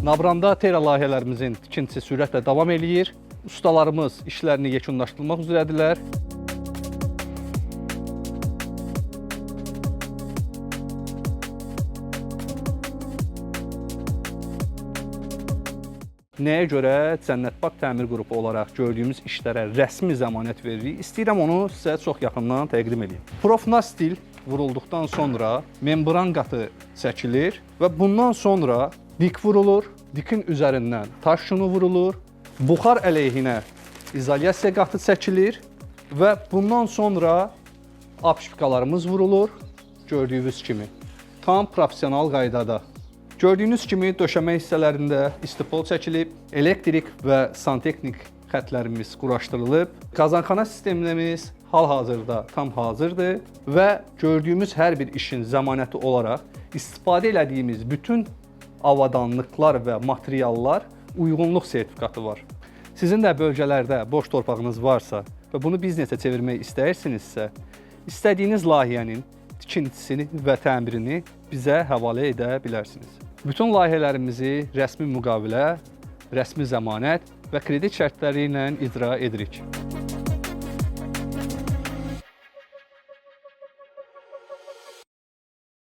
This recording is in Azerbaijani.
Nabranda Terra layihələrimizin tikintisi sürətlə davam eləyir. Ustalarımız işlərini yekunlaşdırmaq üzrədirlər. Nəyə görə Cənnət Bağ Təmir Qrupu olaraq gördüyümüz işlərə rəsmi zəmanət veririk? İstəyirəm onu sizə çox yaxından təqdim edeyim. Profnastil vurulduqdan sonra membran qatı çəkilir və bundan sonra dik vurulur. Dikin üzərindən taş şunu vurulur. Buxar əleyhinə izolyasiya qatı çəkilir və bundan sonra apşipkalarımız vurulur gördüyünüz kimi. Tam professional qaydada. Gördüyünüz kimi döşəmə hissələrində istipol çəkilib, elektrik və santexnik xətlərimiz quraşdırılıb. Qazanxana sistemimiz hal-hazırda tam hazırdır və gördüyümüz hər bir işin zəmanəti olaraq istifadə elədiyimiz bütün avadanlıqlar və materiallar uyğunluq sertifikatı var. Sizin də bölgələrdə boş torpağınız varsa və bunu biznesə çevirmək istəyirsinizsə, istədiyiniz layihənin tikintisini və təmirini bizə həvalə edə bilərsiniz. Bütün layihələrimizi rəsmi müqavilə, rəsmi zəmanət və kredit şərtləri ilə icra edirik.